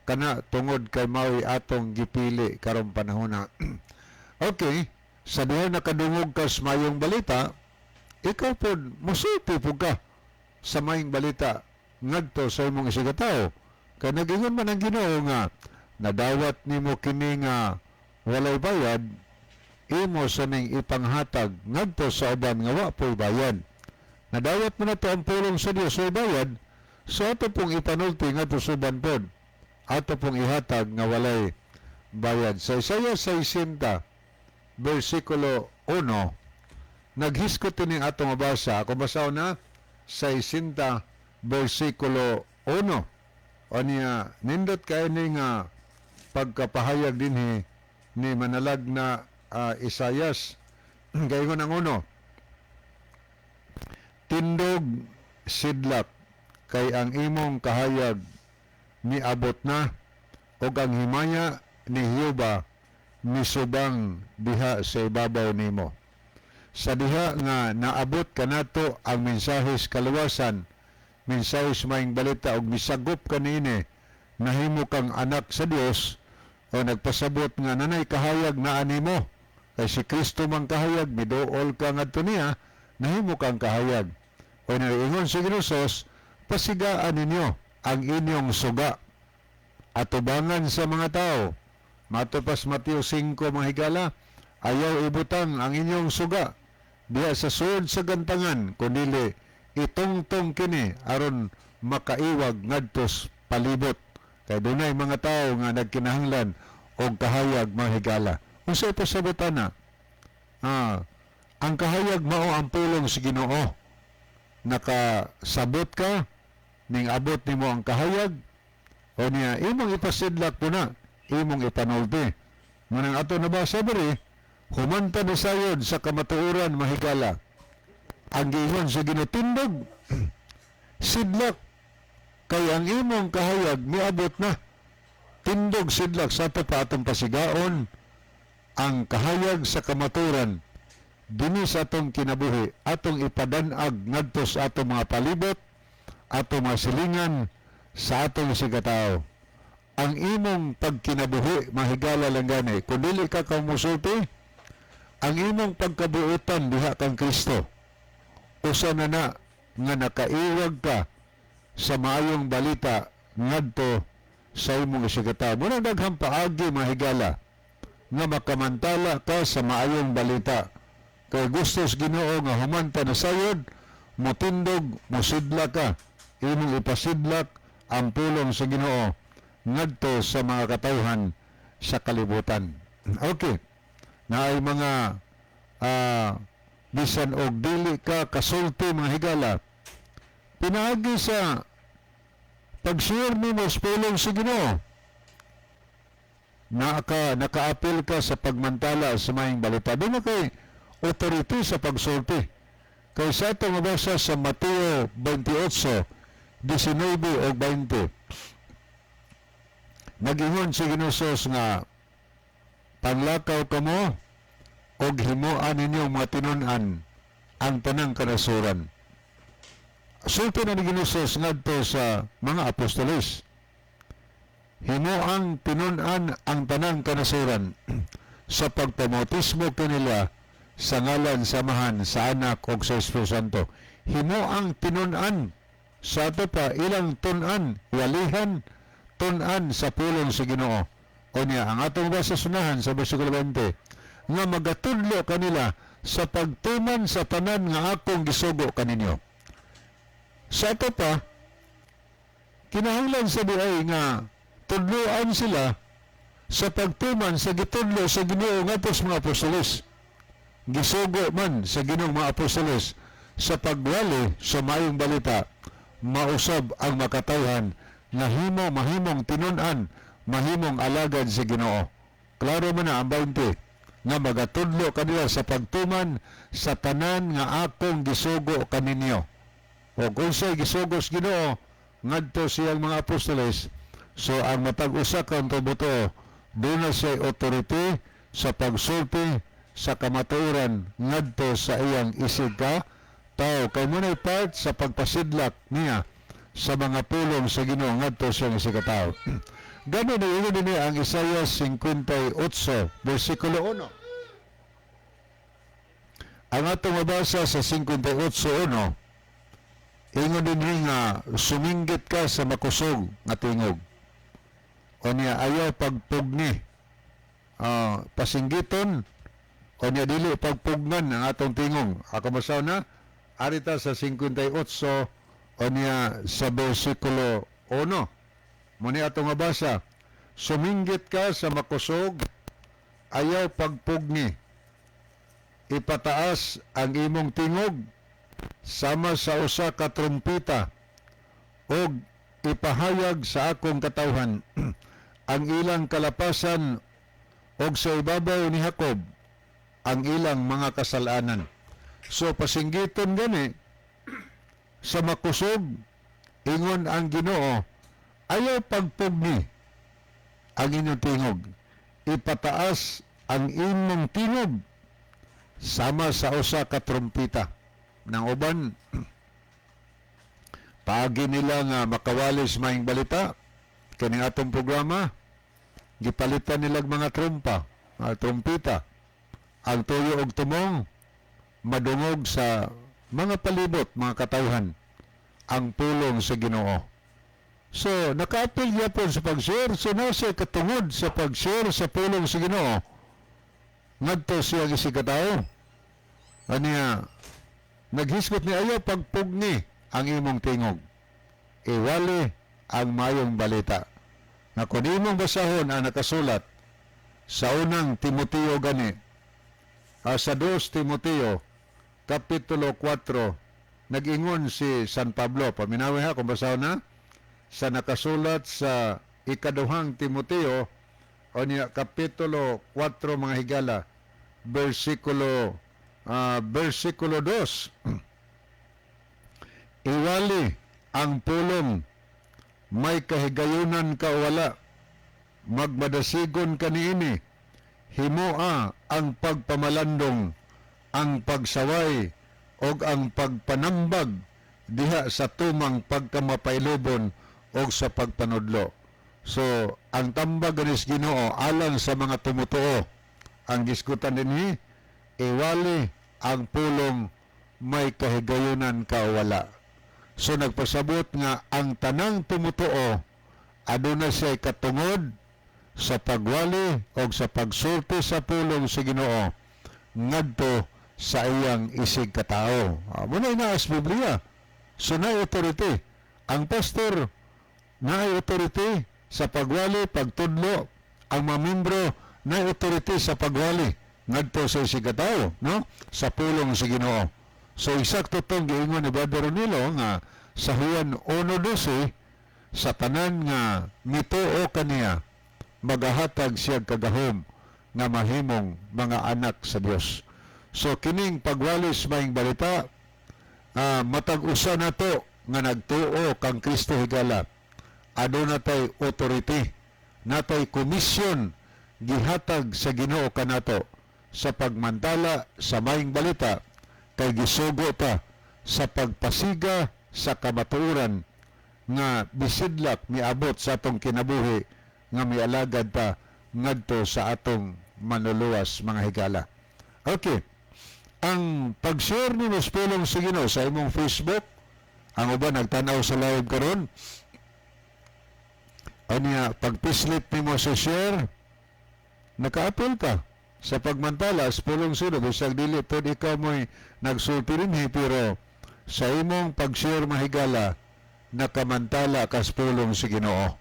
kana, tungod kay mao'y atong gipili karong panahona. Okay, sa diha nakadungog ka sa mayong balita, ikaw pod musulti pud ka sa mayong balita ngadto sa imong isigkatawo, kay nagingon man ang Ginoo nga nadawat nimo kini nga walay bayad, imo sa ning ipanghatag ngadto sa uban nga wa po'y bayad. Nadawat mo na to ang pulong sa Dios way bayad, so ato pong ipanulti ngadto sa uban pod, ato pong ihatag nga walay bayad. Sa Isaiah 60 versikulo 1, naghiskot ini atong mabasa. Ako basaw na 60 versikulo 1. Anya nindot kay ni nga pagkapahayag dinhi ni manalag na Isayas. Gaingon ang uno: "Tindog, sidlak, kay ang imong kahayag niabot na, ug ang himaya ni Jehova misubang diha sa ibabaw nimo." Sa diha nga naabot kanato ang mensahe sa kaluwasan, mensahe sa maayong balita, ug misagop kaniini, nahimo kang anak sa Dios o nagpasabot nga nanay kahayag na animo kay si Kristo man kahayag, miduol ka ngadto niya, nahimo kang kahayag. O naingon si Ginoo, "Pasigaan ninyo ang inyong suga atubangan sa mga tao." Matupas Mateo 5, mga higala, "Ayaw ibutang ang inyong suga diha sa sulod sa gantangan, kundili itungtong kini aron makaiwag ngadtos palibot." Kay dunay mga tao nga nagkinahanglan og kahayag, mga higala. Unsay pasabot ana? Ang kahayag mao ang pulong sa Ginoo. Nakasabot ka ning abot nimo ang kahayag, o niya imong ipasidlak po na, imong ipanulti. Manang ato nabasa diri, humanta ni sayod sa kamatuoran, mahigala. Ang giingon sa Ginoo, "Tindog, sidlak, kay ang imong kahayag miabot na." Tindog, sidlak, sa ato pa atong pasigaon ang kahayag sa kamatuoran dinhi sa atong kinabuhi, atong ipadanag ngadto sa atong mga palibot, atong mga silingan, sa atong isigkatawo. Ang imong pagkinabuhi, mahigala lang gani, kung dili ka kamusulti, ang imong pagkabuutan diha kang Kristo, usa na na nga nakaiwag ka sa maayong balita ngadto sa imong isigkatawo. Muna daghang paagi, mahigala, nga makamantala ka sa maayong balita. Kay gusto sa Ginoo nga humanta na sayod, mutindog, musidlak ka, imong ipasidlak ang pulong sa Ginoo ngadto sa mga katawhan sa kalibutan. Okay. Naay mga bisan og dili ka kasulti, mga higala, pinaagi sa pag-share nimo sa pulong sa Ginoo, nakaapil ka sa pagmantala sa maayong balita. Di mo kay authority sa pagsulti. Kay sa atong mabasa sa Mateo 28, 19 o 20, nagingon si Ginoo nga, "Panglakaw kamo og himuan ninyo mga tinun-an ang tanang kanasuran." Sulti na ni Ginoo ngadto sa mga apostoles. "Himuang tinun-an ang tanang kanasuran sa pagpabautismo kanila sa ngalan sa Amahan, sa Anak ug sa Espiritu Santo." Himuang tinun-an, sa ato pa ilang tun-an, walihan tun-an sa pulong sa Ginoo. O niya, ang atong basa sunahan sa versikulo 20, nga magatudlo kanila sa pagtuman sa tanan nga akong gisugo kaninyo. Sa ato pa, kinahanglan sa diay nga tudloan sila sa pagtuman sa gitudlo sa Ginoo ngadto sa mga apostoles. Gisugo man sa Ginoong mga apostoles sa pagwali sa maayong balita, mausab ang makatawhan nga himo mahimong tinun-an, mahimong alagad sa Ginoo. Klaro man na ang 20 nga magatudlo kanila sa pagtuman sa tanan nga akong gisugo kaninyo. O kung siya'y gisugo sa Ginoo ngadto siyang mga apostoles, so ang matag usa ka tumutuo, duna siya authority sa pagsulti sa kamatuoran ngadto sa iyang isig ka tao, kay mo part sa pagpasidlak niya sa mga pulong sa Ginoo ngadto sa iyang isig ka tao. Gani na ingon din ang Isaiah 58 versikulo 1. Ang atong mabasa sa 58:1, ingon din nga suminggit ka sa makusog nga tingog. O niya, ayaw pagpugni. Pasinggiton o niya, dili pagpugnan ang atong tingog. Ako masaw na arita sa 58 o niya sa versikulo 1. Muni atong mabasa, suminggit ka sa makusog, ayaw pagpugni. Ipataas ang imong tingog sama sa usa ka trumpita og ipahayag sa akong katawhan ang ilang kalapasan og sa ibabaw ni Jacob ang ilang mga kasalanan. So pasinggiton gani sa makusog, ingon ang Ginoo, ayaw pagpugni ang inyong tingog. Ipataas ang imong tingog sama sa usa ka trumpita. Nang uban, paagi nila nga makawalis maing balita kining atong programa, gipalitan nilag mga trumpa, mga trumpita. Ang tuyo og tumong madungog sa mga palibot, mga katawhan, ang pulong sa Ginoo. So, nakaapil gyapon sa pag-share. So, nasa katungod sa pag-share sa pulong sa Ginoo ngadto siya isig katao. Aniya, naghisgot ni ayaw pagpugni ang imong tingog. Iwali ang mayong balita. Na kung imong basahon ang nakasulat sa unang Timoteo gani, sa 2 Timoteo, Kapitulo 4, nag-ingon si San Pablo, paminawi ha kung basahon na, sa nakasulat sa ikaduhang Timoteo, o niya, Kapitulo 4, mga higala, versikulo 2. Iwali ang pulong, may kahigayunan ka o wala, magmadasigon ka niini, himoa ang pagpamalandong, ang pagsaway, og ang pagpanambag diha sa tumang pagkamapailubon og sa pagpanudlo. So, ang tambag ganis Ginoo alang sa mga tumutuo, ang gisgutan dinhi, iwali ang pulong, may kahigayunan ka o wala. So nagpasabot nga ang tanang tumutuo aduna siya katungod sa pagwali o sa pagsulti sa pulong sa Ginoo ngadto sa iyang isig katao. Muna inaas Biblia. So na authority. Ang pastor na authority sa pagwali, pagtudlo. Ang mga membro na authority sa pagwali ngadto sa isig katao, no? Sa pulong sa Ginoo. So eksakto tong giingon ni Brother Ronilo nga sa Juan 1:12, sa tanan nga mituo kaniya magahatag siya kagahom nga mahimong mga anak sa Dios. So kining pagwalis maing balita, matag usa nato nga nagtuo kang Kristo, higala, aduna tay authority, natay komisyon gihatag sa Ginoo kanato sa pagmantala sa maing balita, kay gisugo ta sa pagpasiga sa kamatuoran nga bisidlak miabot sa atong kinabuhi nga mialagad ta ngadto sa atong manluluwas, mga higala. Okay. Ang pag-share ni Mas Pulong sa Ginoo sa imong Facebook, ang uban nagtanaw sa live karon. Anya, pagpislit nimo sa share, Nakaapil ka sa pagmantala sa pulong sino, bisag dili pod ikaw mo'y nagsulti dinhi, pero sa imong pag-share, mahigala, nakamantala kas pulong si Ginoo.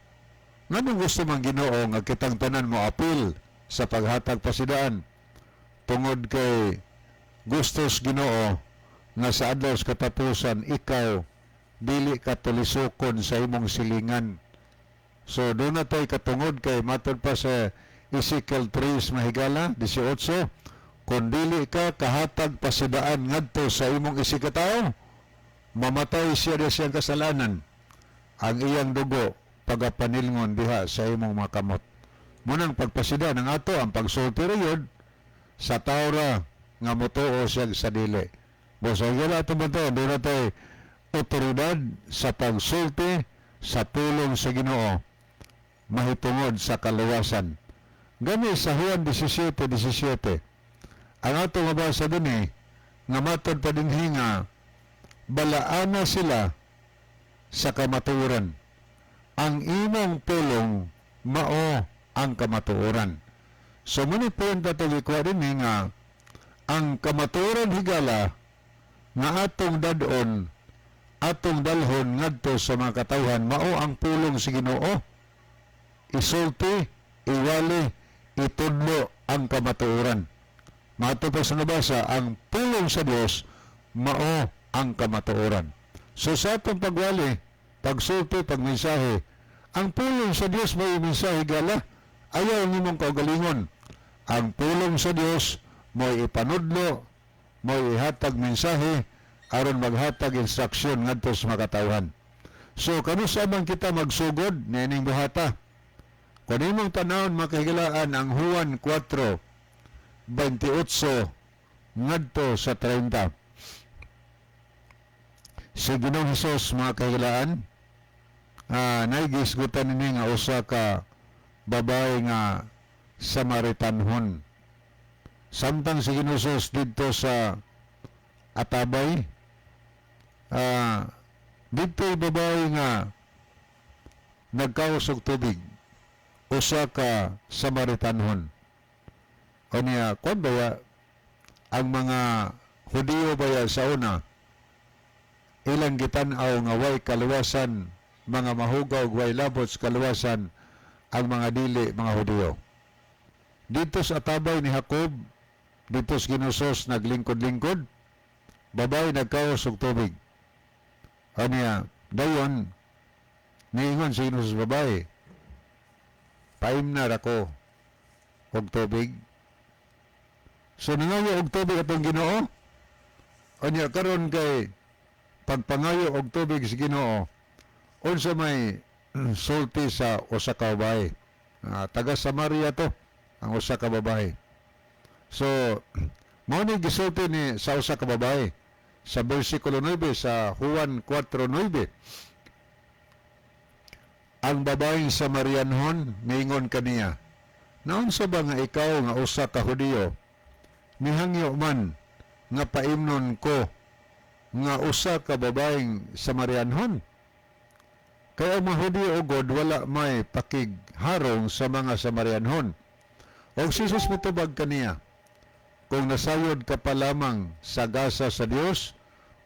Nganong gusto man Ginoo nga kitang tanan mo apil sa paghatag pasidaan? Tungod kay gustos Ginoo nga sa adlaw sa katapusan ikaw dili ka tulisokon sa imong silingan. So doon na tayo katungod kay matod pa sa Ezekiel 3, mahigala, 18, kung dili ka kahatag pasidaan ngadto sa imong isigkatawo, mamatay siya di siyang kasalanan. Ang iyang dugo pagapanilngon diha sa imong mga kamot. Munang pagpasida ng ato ang pagsulti rayod sa tawra nga motuo siya sa dili. Bosa gila ato ba to? Doon na tayo otoridad sa pagsulti sa pulong sa Ginoo mahitungod sa kaluwasan. Gani sa Juan 17:17, ang ato mabasa din eh, nga matod pa din nga balaana sila sa kamatuoran. Ang imong pulong mao ang kamatuoran. So muni point na ito din eh, nga ang kamatuoran, higala, nga atong dadon, atong dalhon ngadto sa mga katawhan mao ang pulong sa Ginoo. Isulti, iwali, itudlo ang kamatuoran. Mato pa sa nabasa, ang pulong sa Dios mao ang kamatuoran. So sa atong pagwali, pagsulti, pagmensahe, ang pulong sa Dios may mensahe, gala, ayaw ang imong kaugalingon. Ang pulong sa Dios mo'y ipanudlo, mo'y ihatag mensahe, aron maghatag instruksyon ngadto sa mga katawhan. So kanus-a man kita magsugod niining buhata? Kung imong tanawon, mga kahigalaan, ang Juan 4:28 ngadto sa 30. Si Ginoong Hesus, mga kahigalaan, naigisgutan nini nga usa ka babae nga Samaritanhon. Samtang si Ginoong Hesus didto sa atabay, didto babae nga nagkaos og tubig, usa ka Samaritanhon. O niya, kung baya, ang mga Hudiyo baya sa una, ilang gitan-aw nga way kaluwasan, mga mahugaw ug way labot sa kaluwasan ang mga dili mga Hudiyo. Dito sa atabay ni Jacob, dito sa Ginusos naglingkod-lingkod, babae nagkaos og tubig. O niya, dayon, niingon si Ginusos babae, "Paimna ra ko og tubig." So nangayo og tubig atong Ginoo. Unya karon kay pagpangayo og tubig sa Ginoo, unsa may sulti sa usa ka babae? Taga Samaria to ang usa ka babae. So mao ni gisulti ni sa usa ka babae sa bersikulo 9 sa Juan 4:9. Ang babaeng Samarianhon niingon kaniya, "Naunsa ba nga ikaw nga usa ka Hudiyo mihangyo man nga paimnon ko nga usa ka babaeng Samarianhon?" Kaya ang mga Hudiyo ugod wala may pakigharong sa mga Samarianhon. Og si Jesus mitubag kaniya, "Kung nasayod ka pa lamang sa gasa sa Dios,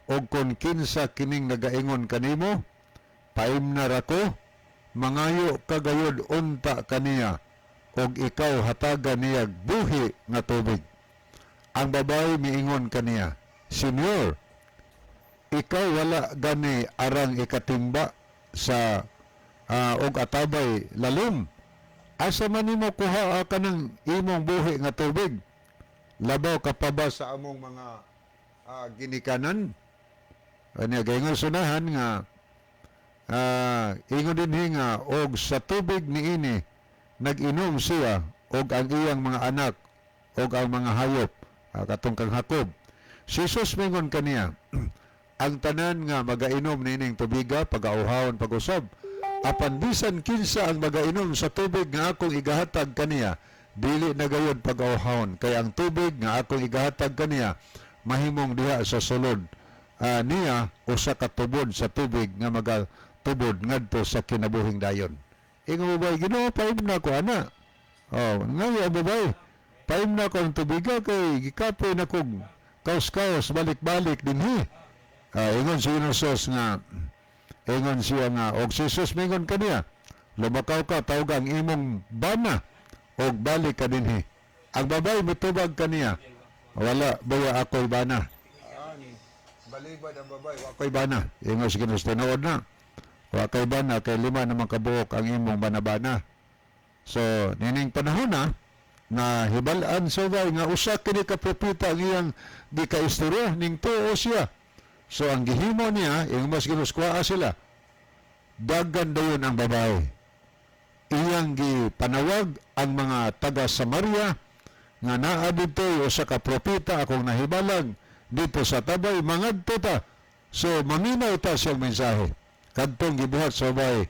og kung kinsa kining nagaingon kanimo, 'Paimna ra ko,' mangayo ka gayod unta kaniya, og ikaw hatagan niya buhi nga tubig." Ang babae miingon kaniya, "Senyor, ikaw wala gani arang ikatimba sa og atabay lalom. Asa man nimo kuha kanang imong buhi nga tubig? Labaw ka pa ba sa among mga ginikanan?" Anya gaingon sunahan nga ingon din nga og sa tubig niini nag-inom siya og ang iyang mga anak og ang mga hayop, katong kang Jacob. Si Jesus mingon kaniya, "Ang tanan nga magainom niining tubiga pagauhawon pag-usab, apan bisan kinsa ang magainom sa tubig nga akong igahatag kaniya dili na gayod pagauhawon, kay ang tubig nga akong igahatag kaniya mahimong diha sa sulod niya usa ka tubod sa tubig nga magatubod ngadto sa kinabuhing dayon." Ingon mo ba, "Ginoo, paimna ko ana." Oh, ngayo ang babae, paimna ko ang tubiga kay gikapoy na kog kaos-kaos balik-balik dinhi. Ah, ingon si Jesus nga, ingon siya nga, og si Jesus mingon kaniya, "Lumakaw ka, tawag ang imong bana og balik ka dinhi." Ang babae mitubag kaniya, "Wala baya ako'y bana." Balibad ang babae, "Wa ko'y bana." Ingon si Ginoo, "Tinuod na. Wa kay bana kay lima naman kabuok ang imong bana-bana." So, nining panahon na, na hibal-an sa babae nga usa kini ka propeta ang iyang gikaistorya, ning tuo siya. So, ang gihimo niya, yung mas ginuskwaa sila, dagan dayon ang babae. Iyang gipanawag ang mga taga Samaria nga naa dito usa ka propeta akong nahibalag dito sa tabay, mangadto ta. So maminaw ta siyang mensahe. Kadtong gibuhat sa babae,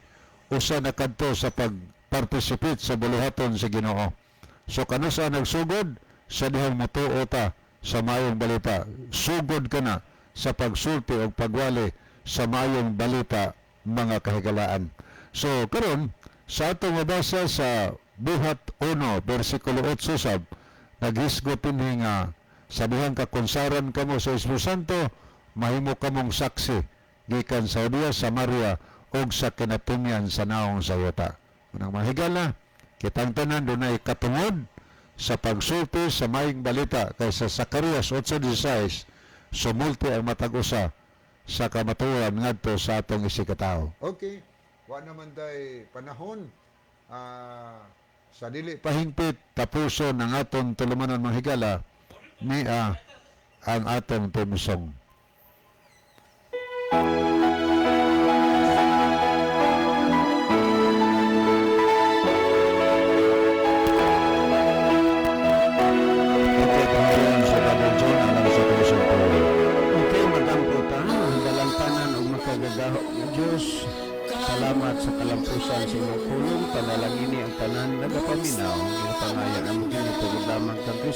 usa na kadto sa pag-participate sa buluhaton sa Ginoo. So kanusa nagsugod sa dihang motuo ta sa maayong balita. Sugod ka na sa pagsulti o pagwali sa maayong balita, mga kahigalaan. So karon sa atong mabasa sa Buhat 1 bersikulo 8 sab, naghisgot dinhi nga sa dihang kakonsaran kamo sa Espiritu Santo, mahimo kamong saksi gikan sa Judea, Samaria ug sa kinatumyan sa naong sa yuta. Unang mga higala, kitang tanan dunay katungod sa pagsulti sa maayong balita kay sa Zacarias 8:16, sumulti ang matag usa sa kamatuoran ngadto sa atong isigkatawo. Okay, wa naman day panahon, sa dili pahingpit tapuson ang atong tulumanon, mga higala, niya ang atong theme song. Okay, pangalan sa Brother John alang sa Kusog po. Okay, magampo ta, higalang tanan ug makagagaho nga Dios. Salamat sa kalampusan sa imong pulong, panalangini ang tanan nagapaminaw, ginapangayo namo kini tungod lamang kang Kristo.